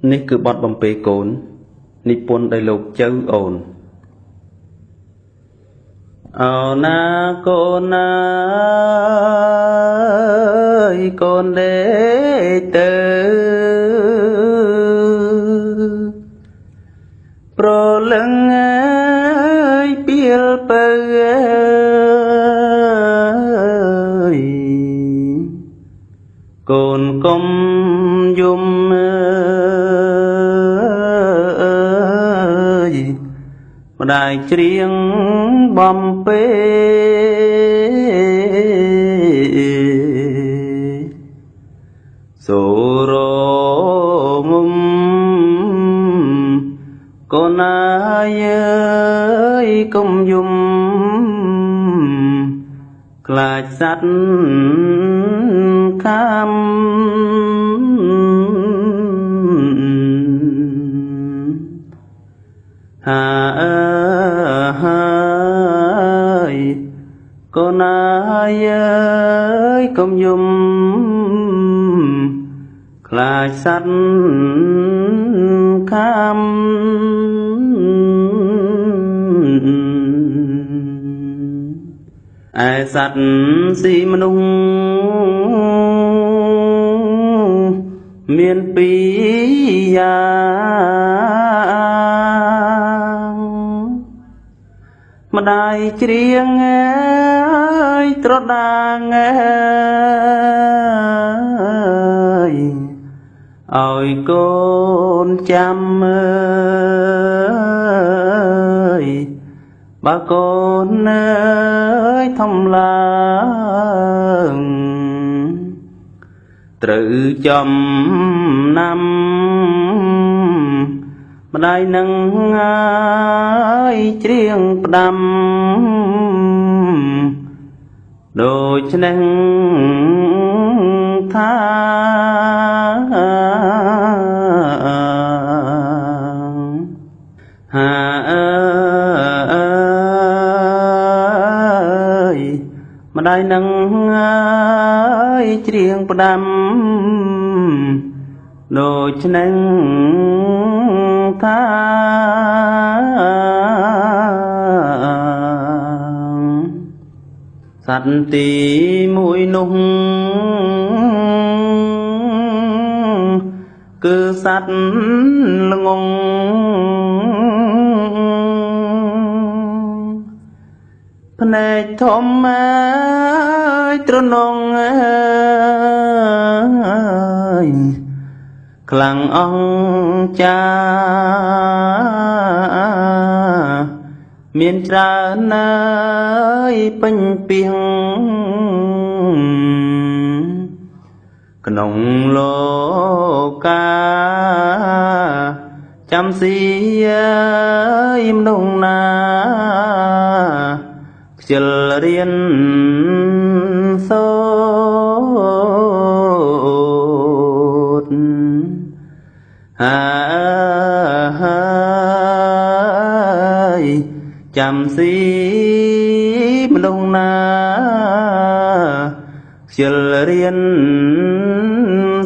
នេះគឺបទបំពេកូន និពន្ធដោយលោកចៅអូនអោណាកូនណាយកូនដេកទៅប្រលឹងអើយពីលពៅអើយកូនកុំយំអើយម្ដាយច្រៀងបំពេសូរងុំកូនអាយអើយកុំយំខ្លាចសត្វខាំហាអើយកូនអាយអើយកុំយំខ្លាចសត្វខាំឯសត្វស៊ីមនុស្សមានពីរយ៉ាងម្ដាយច្រៀងអើយត្រដាងអើយឲ្យកូនចាំអើយបើកូនអើយធំឡើងត្រូវចំណាំម្ដាយនឹងអើយច្រៀងផ្ដាំដូច្នេះថាហាអើយម្ដាយនឹងអើយច្រៀងផ្ដាំដូច្នេះថាសត្វទីមួយនោះគឺសត្វល្ងងភ្នែកធំអើយត្រនងអើយខ្លាំងអង្ចាមានច្រើនអើយពេញពីងក្នុងលោកាចាំស៊ីអើយមនុស្សណាខ្ជិលរៀនសូត្រហើយចាំស៊ីមនុស្សណាខ្ជិលរៀន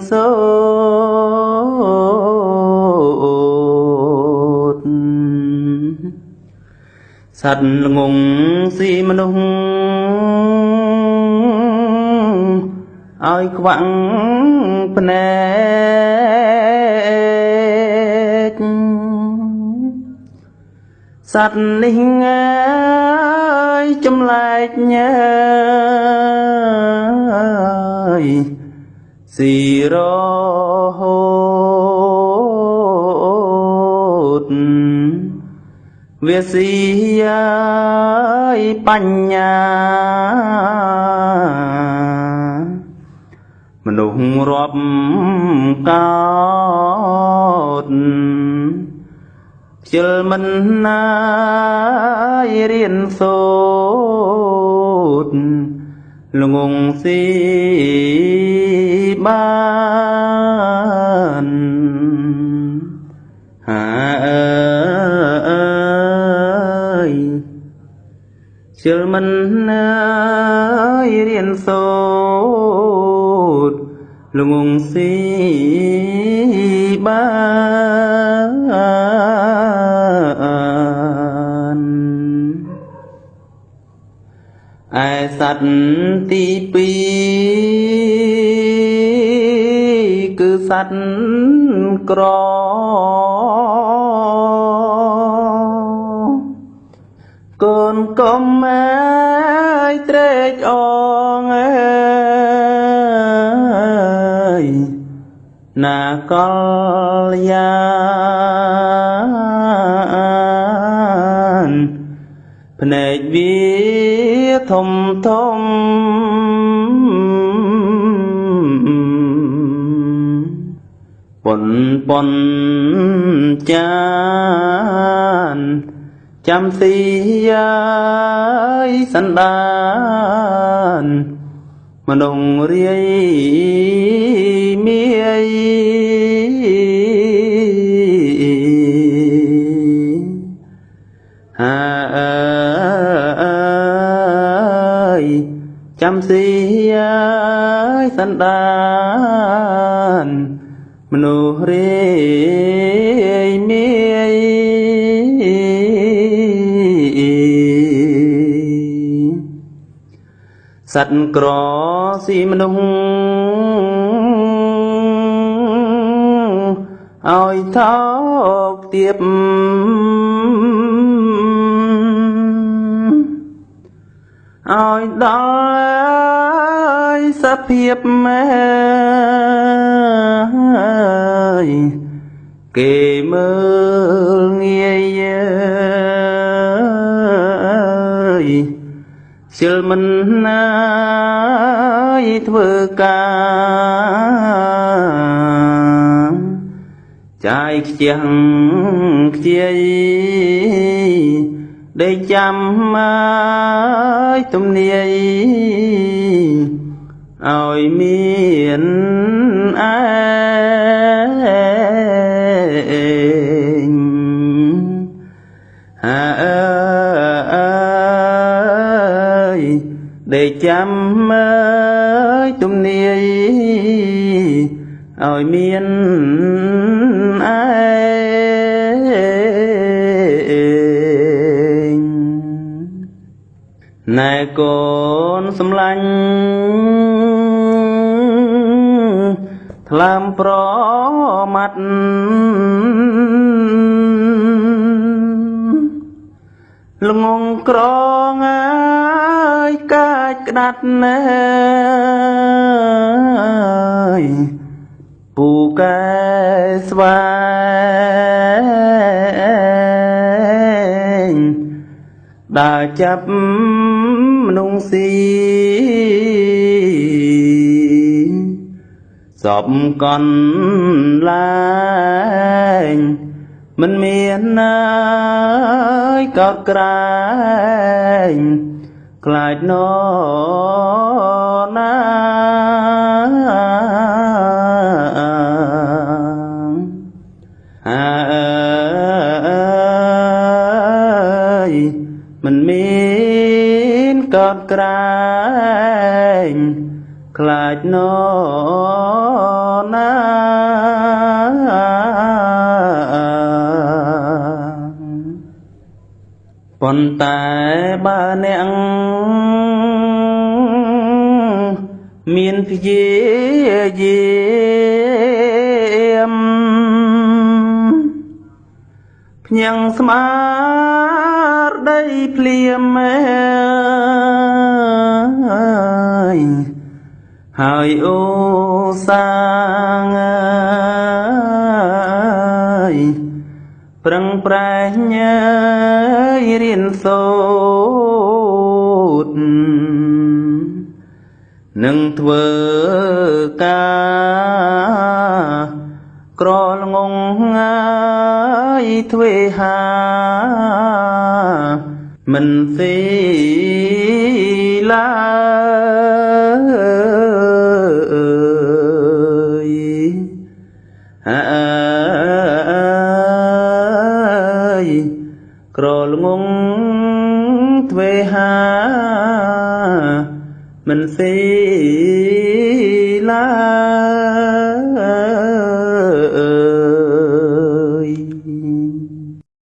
សូត្រសត្វល្ងងស៊ីមនុស្សឲ្យខ្វាក់ភ្នែកសត្វនេះអើយចម្លែកញើយស៊ីរហូតវាស៊ីអើយបញ្ញាមនុស្សរាប់កោតខ្ជិលមិនណាយរៀនសូត្រល្ងងស៊ីបានហាអើយខ្ជិលមិនណាយរៀនសូត្រ ល្ងងស៊ីបានឯសត្វទី2គឺសត្វក្រកូនកុំអើយត្រេកអរអើយណាកលយានភ្នែកវាធំធំប៉ុនប៉ុនចានចាំស៊ីយាយសន្តានមនុស្សរាយមាយហើយចាំស៊ីយាយសន្តានមនុស្សរាយមាយសត្វក្រស៊ីមនុស្សឲ្យថោកទាបឲ្យដល់សភាពមែយគេមើលងាយជិលមិនណាយធ្វើការចាយខ្ជះខ្ជាយដេកចាំឲ្យទំនាយឲ្យមានឯងហើយដេកចាំអើយទំនាយឲ្យមានឯងណែកូនសំឡាញ់ថ្លើមប្រមាត់ល្ងងក្រងអើយកាចក្តាត់ណែពូកែស្វែងដើរចាប់មនុស្សស៊ីសពកន្លែងមិនមានណាយកោតក្រែងខ្លាចណណាអើយមិនមានកោតក្រែងខ្លាចណណាប៉ុន្តែបើអ្នកមានព្យាយាមភ្ញាំងស្មារតីភ្លាមអើយហើយអូសាងអើយប្រឹងប្រែងរៀនសូត្រនឹងធ្វើការក្រល្ងងងាយទ្វេហាមិនស៊ីឡើយអើយក្រល្ងងទ្វេហាមិនស៊ី